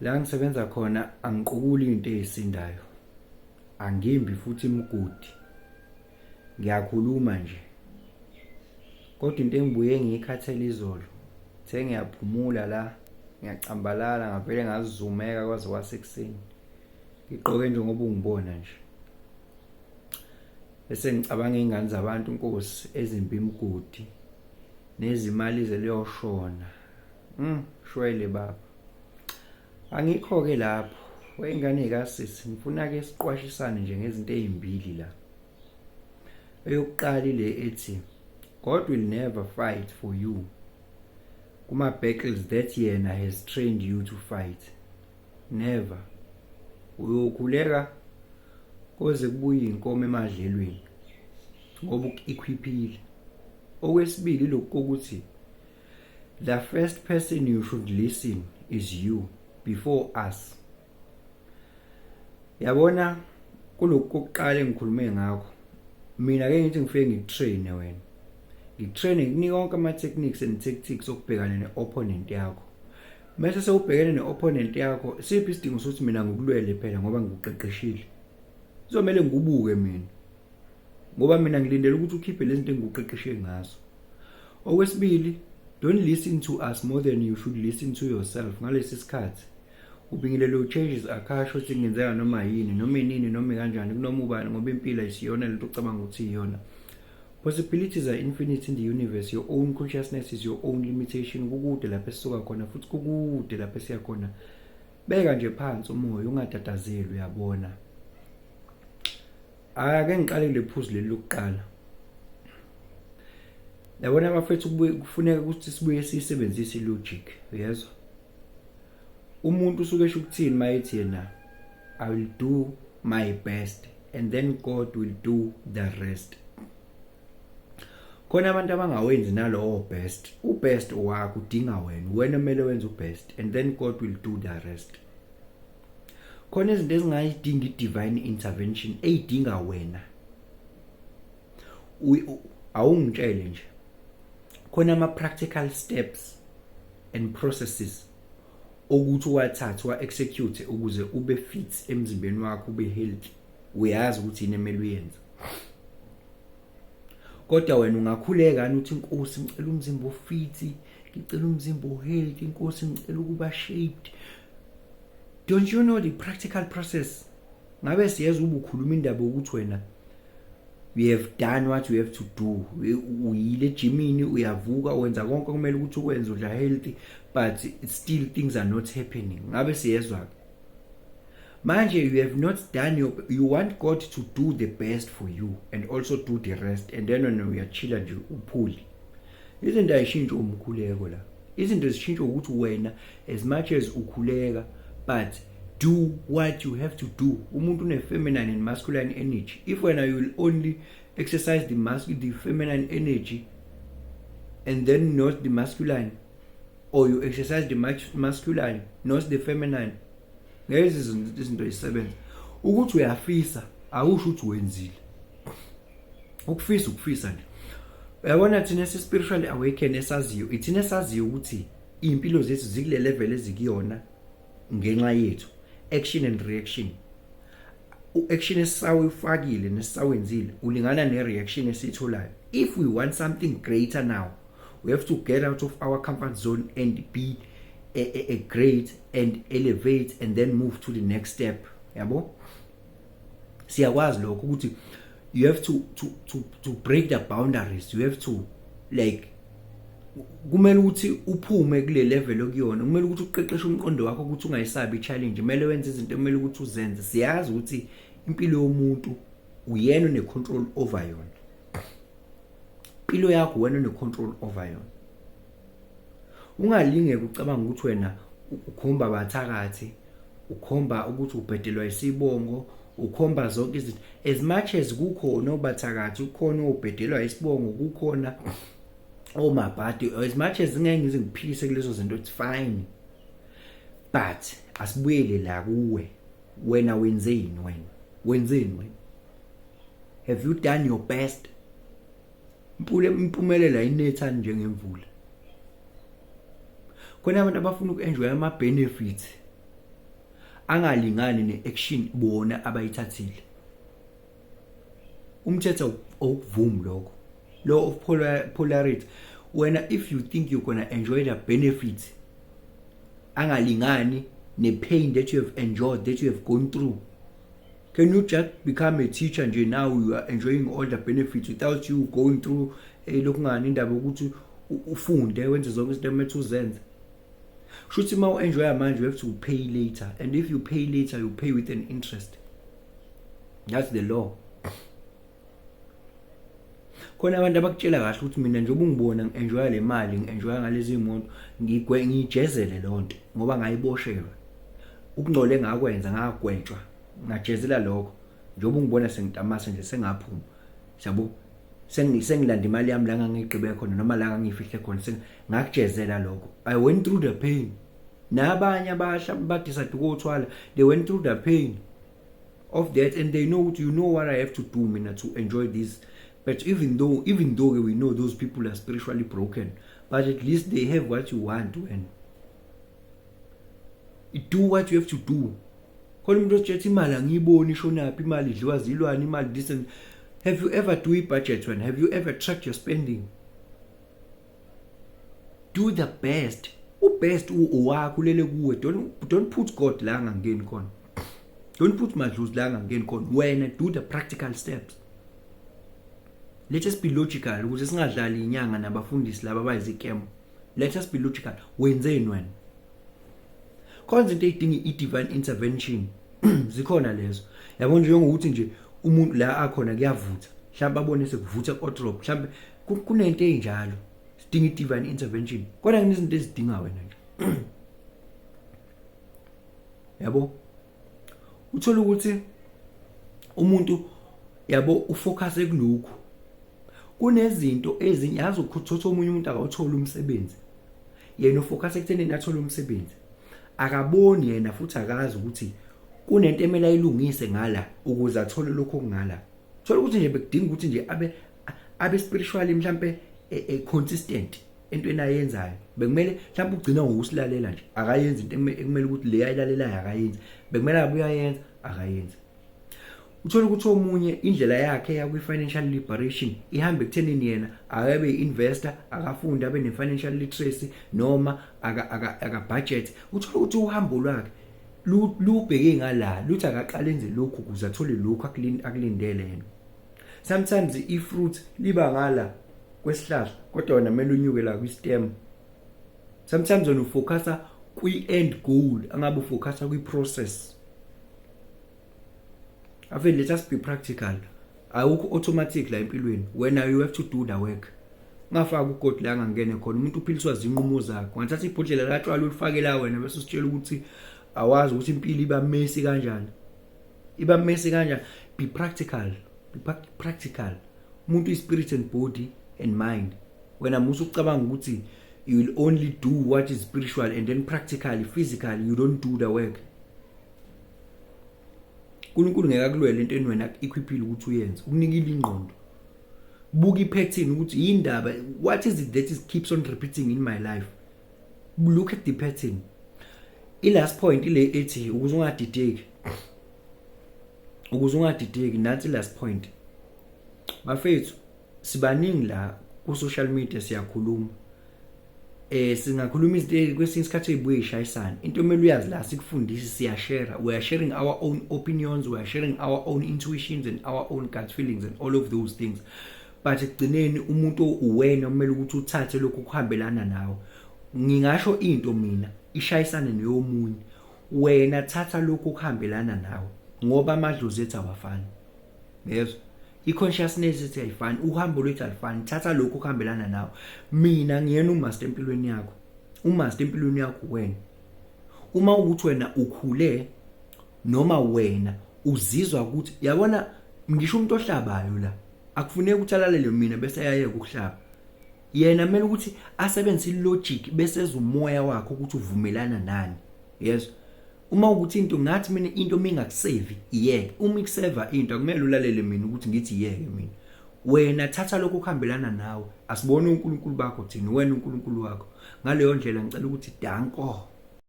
La ngisebenza khona angiqukuli into ezisindayo. Angimbi futhi imigodi. Ngiyakhuluma nje. Kodwa into engibuye ngiyikhathele izolo. Uthe ngiyaphumula la, ngiyacambalala ngavele ngazumeka kwaze kwasekuseni. Ngigqoke njengoba ungibona nje. Bese ngicabanga iy'ngane zabantu Nkosi ezimbi imigodi nezimali zeliyoshona. Shwele baba. Angikho-ke lapho. Wey'ngane kasisi, ngifuna-ke siqwashisane nje ngezinto ey'mbili la. Eyokuqala ile ethi God will never fight for you kuma-battles that yena has trained you to fight. Never. Uyokhuleka koze kubuye inkomo emadlelweni ngoba uku-equiphile. Okwesibili lokhu kokuthi the first person you should listen is you before us. Yabona kulokhu kokuqala engikhulume ngakho, mina ke ngithi ngifike ngikutrain wena. Ngikutrain ngikunika wonke ama-techniques and tactics okubhekana ne-opponent yakho. Mase sewubhekene ne-opponent yakho, siphi isidingo sokuthi mina ngikulwele phela ngoba ngikuqeqeshile? Kuzomele ngikubuke mina. Ngoba mina ngilindele ukuthi ukhiphe lezi zinto engikuqeqeshe ngazo. Okwesibili, don't listen to us more than you should listen to yourself ngalesi sikhathi. Ubingelelo changes akasho ukuthi kungenzeka noma yini, noma inini, noma kanjani, kunoma ubani ngoba impilo ayisiyona lento ocabanga ukuthi iyona. Possibilities are infinite in the universe. Your own consciousness is your own limitation. Kukude lapho esisuka khona futhi kukude lapho esiya khona. Beka nje phansi umoya ungatatazeli uyabona. Ake ngiqale kule phuzu leli lokuqala. Yabona bafethu kubuye kufuneka ukuthi sibuye siyisebenzise ilogic, uyezwa? Umuntu usuke esho ukuthini mayethi yena I will do my best and then God will do the rest. Khona abantu abangawenzi nalowo best. Ubest wakho udinga wena, wena kumele wenze ubest and then God will do the rest. Khona izinto ezingayidingi i-divine intervention eyidinga wena. Awungitshele nje. Khona ama practical steps and processes ukuthi uwathathe wa-execute ukuze ube fit emzimbeni wakho ube healthy. Uyazi ukuthi yini emele uyenze. Kodwa wena ungakhuleka uthi inkosi ngicela umzimba ofit, ngicela umzimba ohealthy, inkosi ngicela ukuba shaped. Don't you know the practical process? Ngabe siyeza ubukhuluma indaba yokuthi wena you have done what you have to do. Uyile ejimini, uyavuka, wenza konke okumele ukuthi ukwenze, udla healthy, but still things are not happening. Ngabe siyezwa ke. Manje you have not done your, you want God to do the best for you and also do the rest and then wena uyachilla nje uphuli. Izinto ayishintshi umkhuleko la. Izinto zishintsha ukuthi wena as much as ukhuleka but do what you have to do. Umuntu une feminine and masculine energy. If wena you will only exercise the feminine energy and then not the masculine, or you exercise the masculine not the feminine, ngeke izinto zisebenze. Ukuthi uyafisa awusho ukuthi wenzile. Ukufisa ukufisa nje. Uyabona thina esi spiritually awaken esaziyo, ithina esaziyo ukuthi impilo zethu zikule level ezikuyona ngenxa yethu. Action and reaction. U-action esisawufakile nesisawenzile ulingana ne-reaction esiyitholayo. If we want something greater now, we have to get out of our comfort zone and be a great and elevate and then move to the next step. Yabo? Siyakwazi lokho ukuthi you have to break the boundaries. You have to like kumele ukuthi uphume kule level okuyona, kumele ukuthi uqeqeshe umqondo wakho ukuthi ungayisabi i-challenge, kumele wenze izinto kumele ukuthi uzenze. Siyazi ukuthi impilo yomuntu uyena une control over yona. Impilo yakho wena une control over yona. Ungalingeki ucabanga ukuthi wena ukhomba abathakathi, ukhomba ukuthi ubhedelwa isibongo, ukhomba zonke izinto. As much as kukhona obathakathi, kukhona obhedelwa isibongo, kukhona omabhadi, as much as ngeke ngize ngiphikise kulezo zinto, it's fine, but asibuyele la kuwe. Wena wenzeni? Wena wenzeni? Wena have you done your best? Impule impumelelo ayinethani njengemvula. Khona abantu abafuna uku-enjoy ama-benefits. angalingani ne-action bona abayithathile. Umthetho awukuvumi lokho, law of polarity. Wena, if you think you're gonna enjoy the benefits angalingani ne-pain that you have endured, that you have gone through, can you just become a teacher nje, now you are enjoying all the benefits without you going through lokhu ngani indaba yokuthi ufunde, wenze zonke izinto ekumele uzenze? Shuthi uma u-enjoya manje, you have to pay later, and if you pay later, you pay with an interest. That's the law. Khona abantu abakutshela kahle ukuthi mina njengoba ungibona ngi-enjoya le mali, ngi-enjoya ngalezi moto, ngijezele leyo nto ngoba ngayiboshelwa ukungcola engakwenza, ngagwetshwa, ngajezela lokho. Njengoba ungibona sengitamasa nje, sengaphuma, siyabo, sengilanda imali yami la ngangigqibe khona noma la ngangifihle khona, ngakujezela lokho. I went through the pain. Nabanye abahla ba-decide ukuthwala, they went through the pain of that and they know ukuthi, you know what I have to do mina to enjoy this. But even though we know those people are spiritually broken, but at least they have what you want. When you do what you have to do, khona umuntu ositshethi imali angiyiboni ishonaphi, imali idliwa zilwane, imali this and... Have you ever do i-budget? When have you ever tracked your spending? Do the best. U-best owakho ulele kuwe. Don't put God la angangeni khona. Don't put madlozi la angangeni khona. Wena, do the practical steps. Let us be logical ukuze singadlali inyanga nabafundisi laba abayizi-scam. Let us be logical. Wenzeni wena? Khona izinto ey'dinga i-divine intervention, zikhona lezo, yabo, njengokuthi nje umuntu la akhona kuyavutha, mhlawumbe abone sekuvutha kodrop, mhlawumbe kunento ey'njalo sidinga i-divine intervention, kodwa kunezinto ezidinga wena nje, yabo. Uthola ukuthi umuntu, yabo, u-focus kulokhu, kunezinto ezinye yazi ukuthatha omunye umuntu akawuthola umsebenzi, yena u-focus ekuthenini athole umsebenzi, akaboni yena futhi akazi ukuthi kunento emele ayilungise ngala ukuze athole lokho okungala. Thola ukuthi nje bekudinga ukuthi nje abe spiritually mhlambe consistent entweni ayenzayo, bekumele mhlawumbe ugcina ngokusilalela nje, akayenzi into ekumele ukuthi le ayilalelayo akayenzi, bekumele abe uyayenza, akayenzi. Uthola ukuthi omunye indlela yakhe ya kwi-financial liberation ihambe ekuthenini yena akabe investor, akafunde abe ne-financial literacy noma aka budget. Uthola ukuthi uhambo lwakhe lubheke ngala, luthi akaqale enze lokhu ukuze athole lokhu akulindele yena. Sometimes i-fruit liba ngala kwesihlahla, kodwa wena kumele unyuke la kwi-stem. Sometimes wena u-focusa kwi-end goal, angabe u-focusa kwi-process. Ave, let us be practical. Awukho automatic la empilweni. Wena, you have to do the work. Ungafaki uGod la angangene khona. Umuntu uphiliswa zinqumo zakhe. Ungathatha ibhodlela latshwala ulifake la wena, bese usitshela ukuthi awazi ukuthi impilo iba messy kanjani, iba messy kanjani. Be practical, be practical. Umuntu is spirit and body and mind. Wena musu ukucabanga ukuthi you will only do what is spiritual and then practically, physically, you don't do the work. uNkulunkulu ngeke akulwele entweni wena equipile ukuthi uyenze. Ukunikile ingqondo, buka i-pattern ukuthi indaba, what is it that is keeps on repeating in my life? Look at the pattern. I-last point ile ethi ukuze ungadideki, nansi last point. Bafethu, sibaningi la ku social media, siyakhuluma, singakhuluma izinto kwesinye isikhathi ezibuye ishayisana. Into emele uyazi la, sikufundisi, siya-share. We are sharing our own opinions, we are sharing our own intuitions and our own gut feelings and all of those things, but ekugcineni umuntu uwena kumele ukuthi uthathe lokhu kuhambelana nawe. Ngingasho into mina ishayisane neyomunye, wena thatha lokhu kuhambelana nawe, ngoba amadlozi ethu awafani, yezwa, i-consciousness ethu ayifani, uhambo lwethu alifani. Thatha lokhu kuhambelana nawe. Mina ngiyena u-master empilweni yakho, u-master empilweni yakho wena. Uma ukuthi wena ukhule noma wena uzizwa ukuthi, yabona, ngisho umuntu ohlabayo la, akufuneki ukuthi alalele mina bese ayayeka ukuhlaba. Yena kumele ukuthi asebenzise i-logic bese eza umoya wakhe ukuthi uvumelana nani, yes. Uma ukuthi into ngathi mina into mingaku-servi, iyeke. Uma iku-serva into, akumele ulalele mina ukuthi ngithi iyeke mina. Wena thatha lokho kuhambelana nawe. Asibone uNkulunkulu bakho thina, wena uNkulunkulu wakho. Ngaleyo ndlela ngicela ukuthi danko.